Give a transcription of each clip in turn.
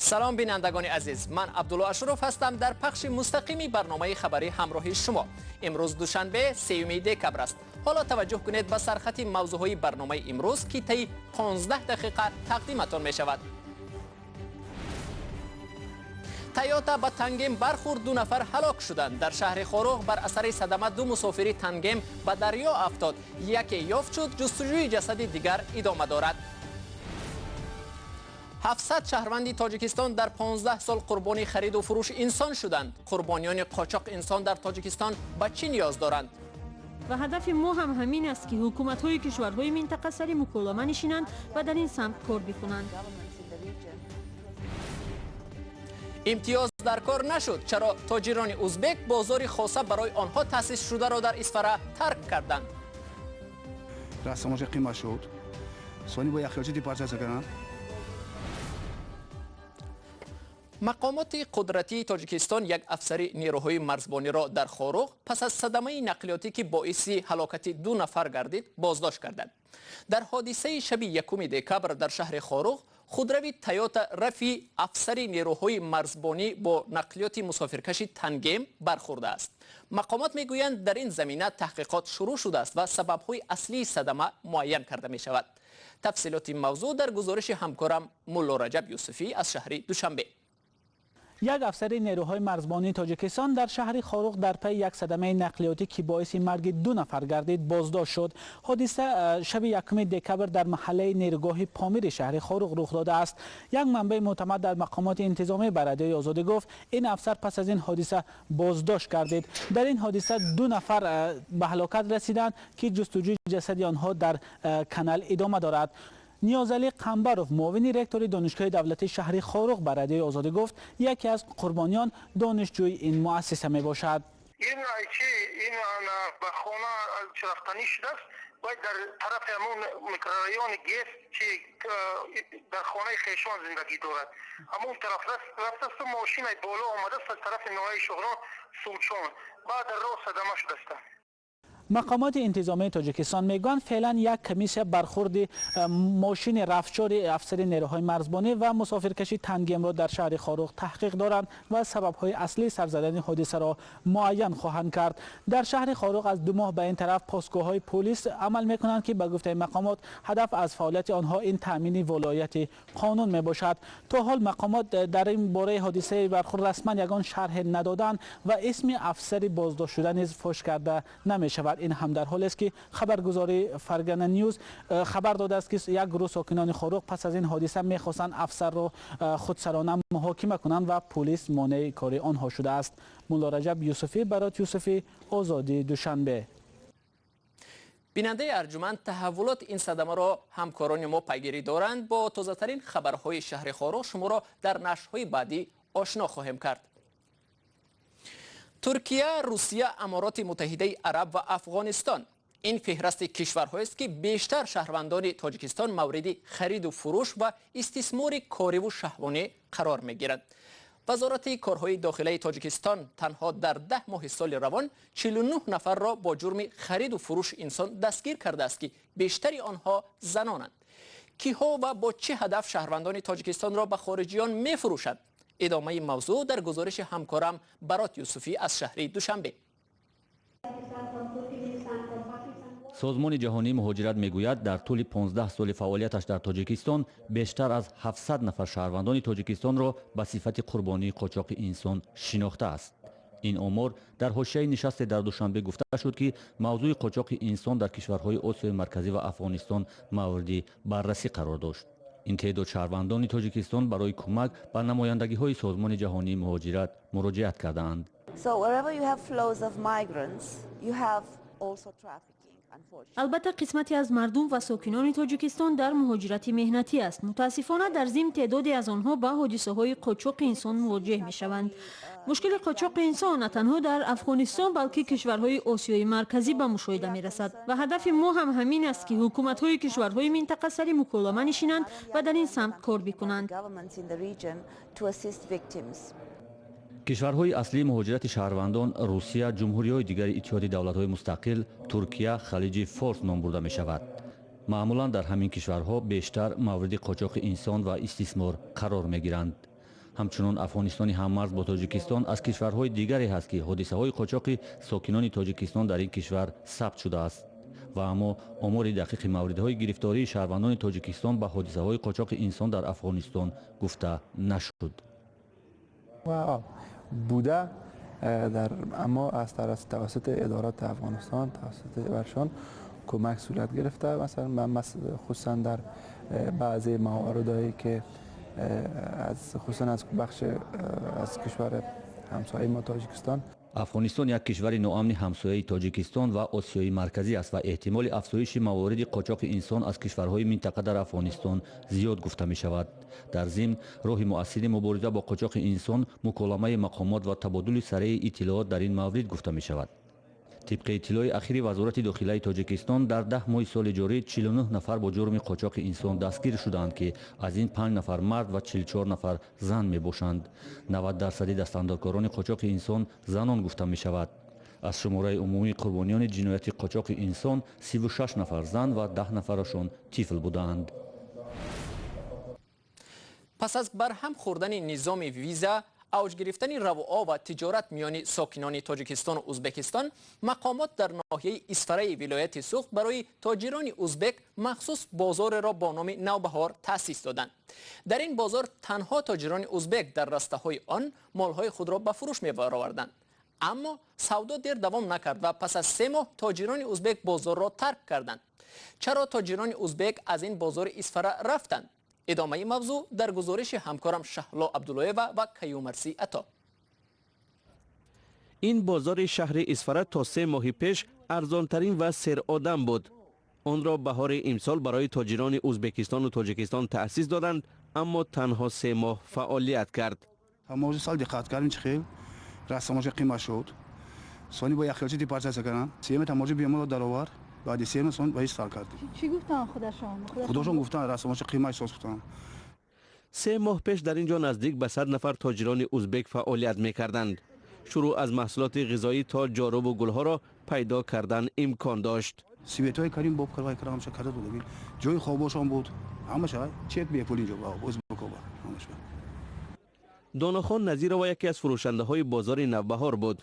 Салом, бинандагони азиз. Ман Абдулло Ашуров ҳастам, дар пахши мустақими барномаи хабарӣ ҳамроҳи шумо. Имрӯз душанбе, 3 декабр аст. Ҳоло таваҷҷӯҳ кунед ба сархати мавзӯъҳои барномаи имрӯз, ки таи 15 дақиқа тақдиматон мешавад. Тойота ба Тангем бархӯрд, 2 нафар ҳалок шуданд. Дар шаҳри Хоруғ бар асари садама 2 мусофири Тангем ба дарё афтод. Яке ёфт шуд, ҷустуҷӯи ҷасади дигар идома дорад. 700 шаҳрванди Тоҷикистон дар 15 сол қурбони хариду фурӯши инсон шуданд. Қурбониёни қочоқ инсон дар Тоҷикистон ба чӣ ниёз доранд? Ва ҳадафи мо ҳам ҳамин аст, ки ҳукуматҳои кишварҳои минтақа сари муколама нишинанд ва дар ин самт кор бикунанд. Имтиёз дар кор нашуд. Чаро тоҷирони узбек бозори хоса барои онҳо таъсис шударо дар Исфара тарк карданд? Расамоша қимат шуд. Сони бо яхёчи депортатсия карданд. Мақомоти қудратии Тоҷикистон як афсари нерӯҳои марзбониро дар Хоруғ пас аз садамаи нақлиётӣ, ки боиси ҳалокати 2 нафар гардид, боздошт карданд. Дар ҳодисаи шаби 1 декабр дар шаҳри Хоруғ худрави Тойота Рафи афсари нерӯҳои марзбонӣ бо нақлиёти мусофиркаши Тангем бархӯрдааст. Мақомот мегӯянд, дар ин замина таҳқиқот шурӯъ шудааст ва сабабҳои аслии садама муайян карда мешавад. Тафсилоти мавзӯъ дар гузориши ҳамкорам Мулло Раҷаб Юсуфӣ аз шаҳри Душанбе. Як афсари нерӯҳои марзбонии Тоҷикистон дар шаҳри Хоруғ дар пайи як садамаи нақлиётӣ, ки боиси марги 2 нафар гардид, боздошт шуд. Ҳодиса шаби 1 декабр дар маҳаллаи нерӯгоҳи Помири шаҳри Хоруғ рух додааст. Як манбаи мӯътамад дар мақомоти интизомӣ ба Радиои Озодӣ гуфт, ин афсар пас аз ин ҳодиса боздошт гардид. Дар ин ҳодиса 2 нафар ба ҳалокат расиданд, ки ҷустуҷӯи ҷасади онҳо дар канал идома дорад. Ниёзалӣ Қамбаров, муовини ректори Донишгоҳи давлатии шаҳри Хоруғ, ба Радиои Озодӣ гуфт, яке аз қурбониён донишҷӯи ин муассиса мебошад. Ин ин ба хона рафтанӣ шудааст, бояд дар тарафи ҳамон микрорайони ГЭС, чи дар хонаи хешон зиндагӣ дорад, ҳамон тараф рафтасту мошинаи боло омадааст аз тарафи ноҳияи Шоҳрон Сулчон, баъд дар роҳ садама шудааст. Мақомоти интизомии Тоҷикистон мегӯянд, феълан як комиссия бархӯрди мошини рафчори афсари нерӯҳои марзбонӣ ва мусофиркаши Тангемро дар шаҳри Хоруғ таҳқиқ доранд ва сабабҳои аслии сарзадани ҳодисаро муайян хоҳанд кард. Дар шаҳри Хоруғ аз 2 моҳ ба ин тараф постгоҳҳои полис амал мекунанд, ки ба гуфтаи мақомот ҳадаф аз фаъолияти онҳо ин таъмини волоияти қонун мебошад. То ҳол мақомот дар ин бораи ҳодисаи бархӯрд расман ягон шарҳе надоданд ва исми афсари боздоштшуда низ фош карда намешавад. Ин ҳам дар ҳолест, ки хабаргузории Фаргана Ньюз хабар додааст, ки як гурӯҳ сокинони Хоруғ пас аз ин ҳодиса мехостанд афсарро худсарона муҳокима кунанд ва полис монеи кори онҳо шудааст. Мулло Раҷаб Юсуфӣ, Барот Юсуфӣ, Озодӣ, Душанбе. Бинандаи арҷуманд, таҳаввулоти ин садамаро ҳамкорони мо пайгирӣ доранд. Бо тозатарин хабарҳои шаҳри Хоруғ шуморо дар нашрҳои баъдӣ ошно хоҳем кард. Туркия, Русия, Амороти Муттаҳидаи Араб ва Афғонистон ин феҳрасти кишварҳоест, ки бештар шаҳрвандони Тоҷикистон мавриди хариду фурӯш ва истисмори кориву шаҳвонӣ қарор мегиранд. Вазорати корҳои дохилаи Тоҷикистон танҳо дар 10 моҳи соли равон 49 нафарро бо ҷурми хариду фурӯши инсон дастгир кардааст, ки бештари онҳо занонанд. Киҳо ва бо чӣ ҳадаф шаҳрвандони Тоҷикистонро ба хориҷиён мефурӯшанд? Идомаи мавзӯъ дар гузориши ҳамкорам Барот Юсуфӣ аз шаҳри Душанбе. Созмони ҷаҳонии муҳоҷират мегӯяд, дар тӯли 15 соли фаъолияташ дар Тоҷикистон бештар аз 700 нафар шаҳрвандони Тоҷикистонро ба сифати қурбонии қочоқи инсон шинохтааст. Ин омор дар ҳошияи нишасте дар Душанбе гуфта шуд, ки мавзӯи қочоқи инсон дар кишварҳои Осиёи Марказӣ ва Афғонистон мавриди баррасӣ қарор дошт. Ин теъдод шаҳрвандони Тоҷикистон барои кӯмак ба намояндагиҳои Созмони ҷаҳонии муҳоҷират муроҷиат кардаанд. Албатта, қисмате аз мардум ва сокинони Тоҷикистон дар муҳоҷирати меҳнатӣ аст. Мутаассифона, дар зимн теъдоде аз онҳо ба ҳодисаҳои қочоқи инсон мувоҷеҳ мешаванд. Мушкили қочоқи инсон на танҳо дар Афғонистон, балки кишварҳои Осиёи Марказӣ ба мушоҳида мерасад ва ҳадафи мо ҳам ҳамин аст, ки ҳукуматҳои кишварҳои минтақа сари муколама нишинанд ва дар ин самт кор бикунанд. Кишварҳои аслии муҳоҷирати шаҳрвандон Русия, ҷумҳуриҳои дигари Иттиҳоди давлатҳои мустақил, Туркия, Халиҷи Форс ном бурда мешавад. Маъмулан дар ҳамин кишварҳо бештар мавриди қочоқи инсон ва истисмор қарор мегиранд. Ҳамчунон Афғонистони ҳаммарз бо Тоҷикистон аз кишварҳои дигаре ҳаст, ки ҳодисаҳои қочоқи сокинони Тоҷикистон дар ин кишвар сабт шудааст. Ва аммо омори дақиқи мавридҳои гирифтории шаҳрвандони Тоҷикистон ба ҳодисаҳои қочоқи инсон дар Афғонистон гуфта нашуд. Буда дар اما از طرف توسط ادارات افغانستان، توسط برشان کمک صورت گرفته. مثلا خصوصا در بعضی مواردهایی که از خصوصا از بخش از کشور همسایه ما تاجیکستان. Афғонистон як кишвари ноамни ҳамсояи Тоҷикистон ва Осиёи Марказӣ аст ва эҳтимоли афзоиши мавориди қочоқи инсон аз кишварҳои минтақа дар Афғонистон зиёд гуфта мешавад. Дар зимн, роҳи муассири мубориза бо қочоқи инсон муколамаи мақомот ва табодули сареи иттилоот дар ин маврид гуфта мешавад. Тибқи иттилои ахири Вазорати дохилаи Тоҷикистон, дар 10 моҳи соли ҷорӣ 49 нафар бо ҷурми қочоқи инсон дастгир шудаанд, ки аз ин 5 нафар мард ва 44 нафар зан мебошанд. 90 дарсади дастандоркорони қочоқи инсон занон гуфта мешавад. Аз шумораи умумии қурбониёни ҷинояти қочоқи инсон 36 нафар зан ва 10 нафарашон тифл будаанд. Пас аз барҳам хӯрдани низоми виза, авҷ гирифтани равуо ва тиҷорат миёни сокинони Тоҷикистону Узбекистон, мақомот дар ноҳияи Исфараи вилояти Суғд барои тоҷирони узбек махсус бозореро бо номи Навбаҳор таъсис доданд. Дар ин бозор танҳо тоҷирони узбек дар растаҳои он молҳои худро ба фурӯш мебароварданд. Аммо савдо дер давом накард ва пас аз 3 моҳ тоҷирони узбек бозорро тарк карданд. Чаро тоҷирони узбек аз ин бозори Исфара рафтанд? Идомаи мавзӯъ дар гузориши ҳамкорам Шаҳло Абдуллоева ва Каюмарсӣ Ато. Ин бозори шаҳри Исфара то 3 моҳи пеш арзонтарин ва серодам буд. Онро баҳори имсол барои тоҷирони Узбекистону Тоҷикистон таъсис доданд, аммо танҳо 3 моҳ фаъолият кард. Мо сол диққат кардем, чӣ хел расамоша қимат шуд. Сони бо яхёчи депортация карданд. Сеюм тамоҷи беморо даровард. Баъди сеюм сон ба сар кардем. Чӣ гуфтанд худашон? Худошон гуфтанд, расамоша қимат соз гуфтанд. 3 моҳ пеш дар ин ҷо наздик ба 100 нафар тоҷирони узбек фаъолият мекарданд. Шурӯъ аз маҳсулоти ғизоӣ то ҷорубу гулҳоро пайдо кардан имкон дошт. Светҳои карим боб карвай кара, ҳамаша карда буд, ҷои хобошон буд, ҳамаша чек бепул инҷо узбекоба ҳамаша. Донахон Назирова яке аз фурӯшандаҳои бозори Навбаҳор буд.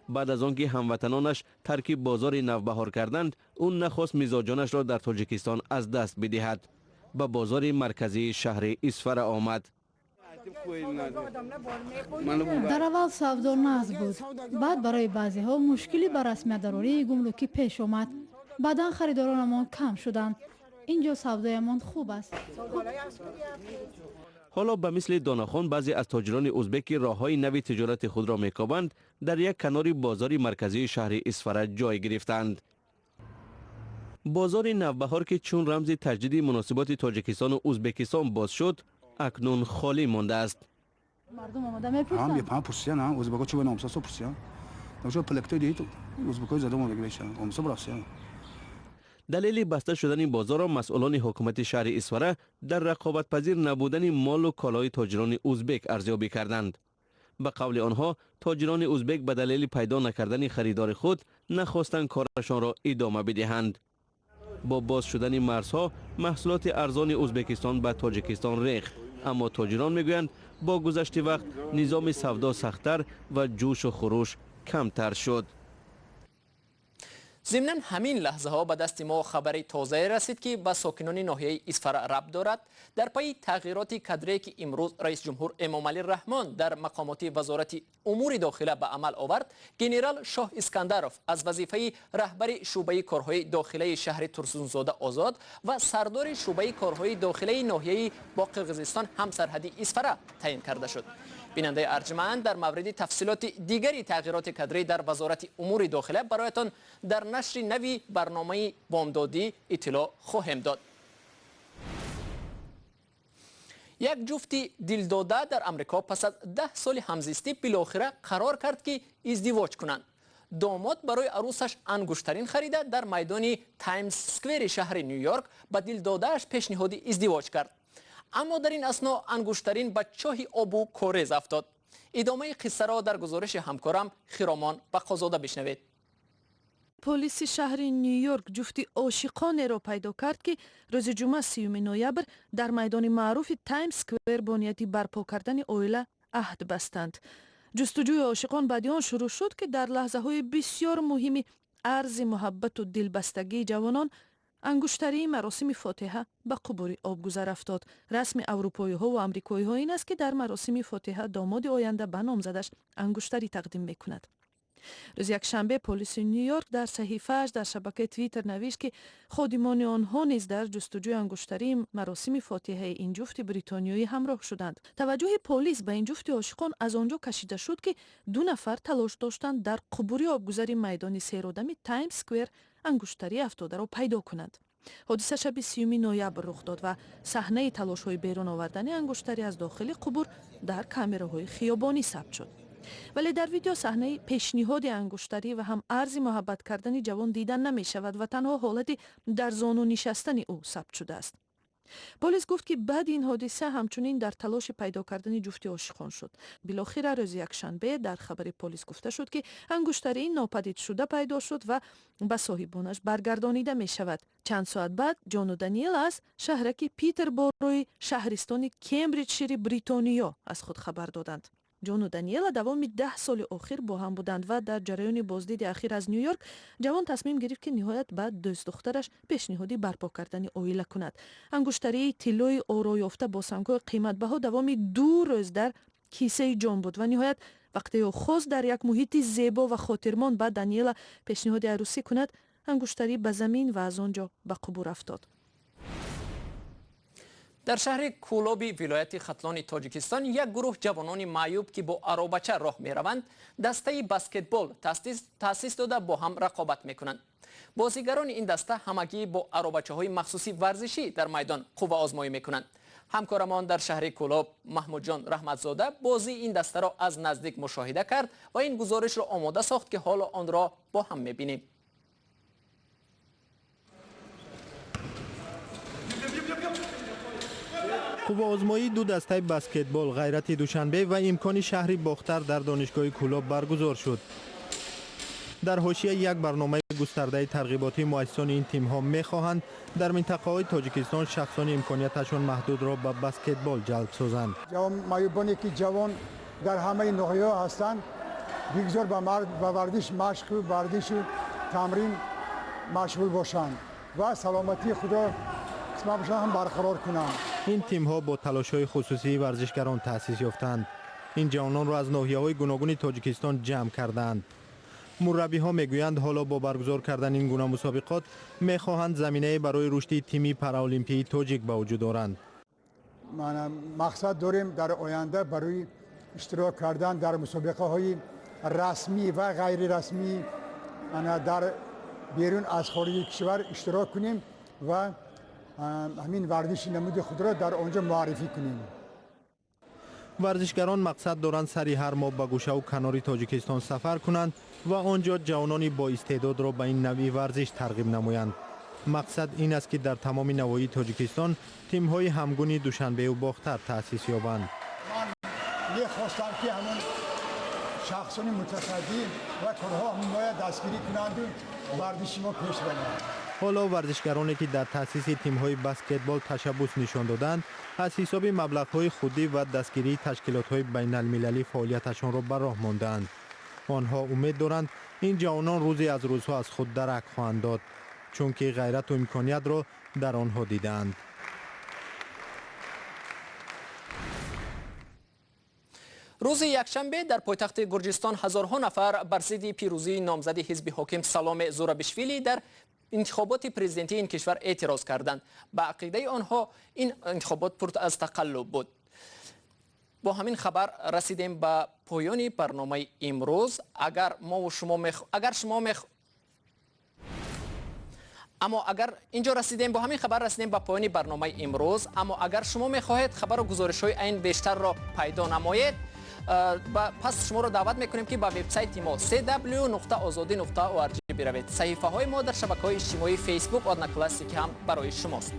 Баъд аз он ки ҳамватанонаш тарки бозори Навбаҳор карданд, ӯ нахост мизоҷонашро дар Тоҷикистон аз даст бидиҳад, ба бозори марказии шаҳри Исфара омад. Дар аввал савдо нағз буд, баъд барои баъзеҳо мушкилӣ ба расмиятдарории гумрукӣ пеш омад. Баъдан харидоронамон кам шуданд. Ин ҷо савдоямон хуб аст. Ҳоло ба мисли Донахон баъзе аз тоҷирони узбек, ки роҳҳои нави тиҷорати худро мекобанд, дар як канори бозори марказии шаҳри Исфара ҷой гирифтанд. Бозори Навбаҳор, ки чун рамзи таҷдиди муносиботи Тоҷикистону Узбекистон боз шуд, акнун холӣ мондааст. Мардум омода мепурсанд? Пурсиян, узбеко чӣ номсасо пурсиян, плекто дид, узбекои зада омодаги мешаванд, омсо рафсиян. Далели баста шудани бозорро масъулони ҳукумати шаҳри Исфара дар рақобатпазир набудани молу колои тоҷирони узбек арзёбӣ карданд. Ба қавли онҳо, тоҷирони узбек ба далели пайдо накардани харидори худ нахостанд корашонро идома бидиҳанд. Бо боз шудани марзҳо маҳсулоти арзони Узбекистон ба Тоҷикистон рехт, аммо тоҷирон мегӯянд, бо гузашти вақт низоми савдо сахттар ва ҷӯшу хуруш камтар шуд. Зимнан, ҳамин лаҳзаҳо ба дасти мо хабари тозае расид, ки ба сокинони ноҳияи Исфара рабт дорад. Дар пайи тағйироти кадрие, ки имрӯз раис ҷумҳур Эмомалӣ Раҳмон дар мақомоти Вазорати умури дохила ба амал овард, генерал Шоҳ Искандаров аз вазифаи раҳбари шӯъбаи корҳои дохилаи шаҳри Турсунзода озод ва сардори шӯъбаи корҳои дохилаи ноҳияи бо Қирғизистон ҳамсарҳади Исфара таъин карда шуд. Бинандаи арҷманд, дар мавриди тафсилоти дигари тағйироти кадрӣ дар Вазорати умури дохила бароятон дар нашри нави барномаи бомдодӣ иттилоъ хоҳем дод. Як ҷуфти дилдода дар Амрико пас аз 10 соли ҳамзистӣ билохира қарор кард, ки издивоҷ кунанд. Домод барои арӯсаш ангуштарин харида, дар майдони Таймс Сквери шаҳри Ню Йорк ба дилдодааш пешниҳоди издивоҷ кард. Аммо дар ин асно ангуштарин ба чоҳи обу корез афтод. Идомаи қиссаро дар гузориши ҳамкорам Хиромон Бақозода бишнавед. Полиси шаҳри Ню Йорк ҷуфти ошиқонеро пайдо кард, ки рӯзи ҷумъа, 30-юми ноябр, дар майдони маъруфи Таймс Сквер бо нияти барпо кардани оила Аҳд бастанд. Ҷустуҷӯи ошиқон баъди он шурӯъ шуд, ки дар лаҳзаҳои бисёр муҳими арзи муҳаббату дилбастагии ҷавонон ангуштарии маросими фотиҳа ба қубури обгузар афтод. Расми аврупоиҳо ва амрикоиҳо ин аст, ки дар маросими фотиҳа домоди оянда ба номзадаш ангуштарӣ тақдим мекунад. Рӯзи якшанбе полиси Ню-Йорк дар саҳифааш дар шабакаи Твиттер навишт, ки ходимони онҳо низ дар ҷустуҷӯи ангуштарии маросими фотиҳаи ин ҷуфти бритониёӣ ҳамроҳ шуданд. Таваҷҷӯҳи полис ба ин ҷуфти ошиқон аз он ҷо кашида шуд, ки ду нафар талош доштанд дар қубури обгузари майдони серодами Таймс Сквер ангуштарии афтодаро пайдо кунанд. Ҳодиса шаби 30 ноябр рух дод ва саҳнаи талошҳои берун овардани ангуштарӣ аз дохили қубур дар камераҳои хиёбонӣ сабт шуд. Вале дар видео саҳнаи пешниҳоди ангуштарӣ ва ҳам арзи муҳаббат кардани ҷавон дида намешавад ва танҳо ҳолати дар зону нишастани ӯ сабт шудааст. Полис гуфт, ки баъди ин ҳодиса ҳамчунин дар талоши пайдо кардани ҷуфти ошиқон шуд. Билохира рӯзи якшанбе дар хабари полис гуфта шуд, ки ангуштарии нопадидшуда пайдо шуд ва ба соҳибонаш баргардонида мешавад. Чанд соат баъд Ҷону Даниэла аз шаҳраки Питерборои шаҳристони Кембриҷшири Бритониё аз худ хабар доданд. Ҷону Даниэла давоми 10 соли охир бо ҳам буданд ва дар ҷараёни боздиди ахир аз Ню-Йорк ҷавон тасмим гирифт, ки ниҳоят ба дӯстдухтараш пешниҳоди барпо кардани оила кунад. Ангуштарии тиллои ороёфта бо сангҳои қиматбаҳо давоми 2 рӯз дар кисаи Ҷон буд ва ниҳоят вақте ӯ хост дар як муҳити зебо ва хотирмон ба Даниэла пешниҳоди арӯсӣ кунад, ангуштарӣ ба замин ва аз он ҷо ба қубур афтод. Дар шаҳри Кӯлоби вилояти Хатлони Тоҷикистон як гурӯҳ ҷавонони маъюб, ки бо аробача роҳ мераванд, дастаи баскетбол таъсис дода, бо ҳам рақобат мекунанд. Бозигарони ин даста ҳамагӣ бо аробачаҳои махсуси варзишӣ дар майдон қувваозмоӣ мекунанд. Ҳамкорамон дар шаҳри Кӯлоб Маҳмудҷон Раҳматзода бозии ин дастаро аз наздик мушоҳида кард ва ин гузоришро омода сохт, ки ҳоло онро бо ҳам мебинем. Қувваозмоии ду дастаи баскетбол, Ғайрати Душанбе ва Имкони шаҳри Бохтар, дар донишгоҳи Кӯлоб баргузор шуд. Дар ҳошияи як барномаи густардаи тарғиботӣ муассисони ин тимҳо мехоҳанд дар минтақаҳои Тоҷикистон шахсони имконияташон маҳдудро ба баскетбол ҷалб созанд. Маъюбоне ки ҷавон дар ҳамаи ноҳияҳо ҳастанд, бигзор ба варзиш машқу варзишу тамрин машғул бошанд ва саломатии худро қисман бошанд ҳам барқарор кунанд. Ин тимҳо бо талошҳои хусусии варзишгарон таъсис ёфтанд. Ин ҷавононро аз ноҳияҳои гуногуни Тоҷикистон ҷамъ кардаанд. Мураббиҳо мегӯянд, ҳоло бо баргузор кардани ин гуна мусобиқот мехоҳанд заминае барои рушди тими параолимпии тоҷик ба вуҷуд оранд. Мақсад дорем дар оянда барои иштирок кардан дар мусобиқаҳои расмӣ ва ғайрирасмӣ дар берун аз хориҷи кишвар иштирок кунем ва ҳамин варзиши намуди худро дар он ҷо муаррифӣ кунем. Варзишгарон мақсад доранд сари ҳар моҳ ба гӯшаву канори Тоҷикистон сафар кунанд ва он ҷо ҷавонони боистеъдодро ба ин навъи варзиш тарғиб намоянд. Мақсад ин аст, ки дар тамоми навоҳии Тоҷикистон тимҳои ҳамгуни Душанбеу Бохтар таъсис ёбанд. Ман мехостам, ки ҳамон шахсони мутасаддӣ ва корҳо ҳимоя дастгирӣ кунанду варзиши мо пеш равад. Ҳоло варзишгароне, ки дар таъсиси тимҳои баскетбол ташаббус нишон доданд, аз ҳисоби маблағҳои худӣ ва дастгирии ташкилотҳои байналмилалӣ фаъолияташонро ба роҳ мондаанд. Онҳо умед доранд, ин ҷавонон рӯзе аз рӯзҳо аз худ дарак хоҳанд дод, чунки ғайрату имкониятро дар онҳо дидаанд. Рӯзи якшанбе дар пойтахти Гурҷистон ҳазорҳо нафар бар зидди пирӯзии номзади ҳизби ҳоким Саломе Зурабишвили дар интихоботи президентии ин кишвар эътироз карданд. Ба ақидаи онҳо, ин интихобот пур аз тақаллуб буд. Бо ҳамин хабар расидем ба поёни барномаи имрӯз. Агар мову шумо агар шумо мех аммо агар инҷо расидем, бо ҳамин хабар расидем ба поёни барномаи имрӯз. Аммо агар шумо мехоҳед хабару гузоришҳои айн бештарро пайдо намоед, пас шуморо даъват мекунем, ки ба вебсайти мо cw.ozodi.org биравед. Саҳифаҳои мо дар шабакаҳои иҷтимоии Фейсбук, Одноклассники ҳам барои шумост.